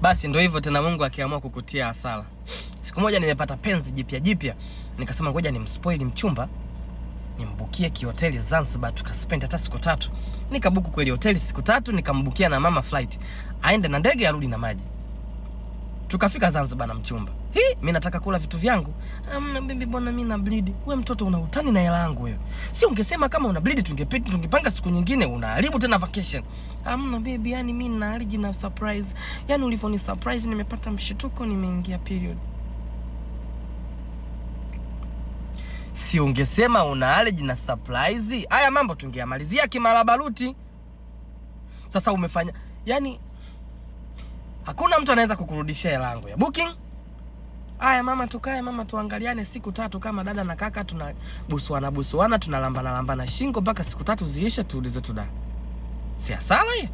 Basi ndio hivyo tena, Mungu akiamua kukutia hasara. Siku moja nimepata penzi jipya jipya, nikasema ngoja nimspoil mchumba, nimbukie kihoteli Zanzibar, tukaspend hata siku 3. Nikabuku kweli hoteli siku 3, nikambukia na mama flight, aende na ndege arudi na maji. Tukafika Zanzibar na mchumba. Hi, mimi nataka kula vitu vyangu. Amna bibi bwana, mimi na bleed. We mtoto una utani na hela yangu wewe. Si ungesema kama una bleed tungepita, tungepanga siku nyingine, unaharibu tena vacation. Amna baby, yani mimi na allergy na surprise. Yani ulivoni surprise nimepata mshituko, nimeingia period. Si ungesema una allergy na surprise? Haya mambo tungeamalizia kimarabaruti. Sasa umefanya, yani hakuna mtu anaweza kukurudishia hela yangu ya booking. Aya mama, tukae mama, tuangaliane siku 3 kama dada na kaka, tunabusuana busuana, tunalambana lambana shingo mpaka siku 3 ziishe, tuulize tuda. Si hasara hii?